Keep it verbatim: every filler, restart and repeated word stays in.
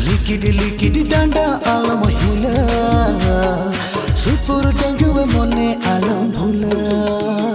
ᱞᱤᱠᱤᱰ ᱞᱤᱠᱤᱰ ᱰᱟᱸᱰᱟ ᱟᱞᱚᱢ ᱦᱤᱞᱟᱹ, ᱥᱩᱯᱩᱨ ᱰᱟᱺᱜᱩᱣᱟᱹ ᱢᱚᱱᱮ ᱟᱞᱚᱢ ᱵᱷᱩᱞᱟᱹ᱾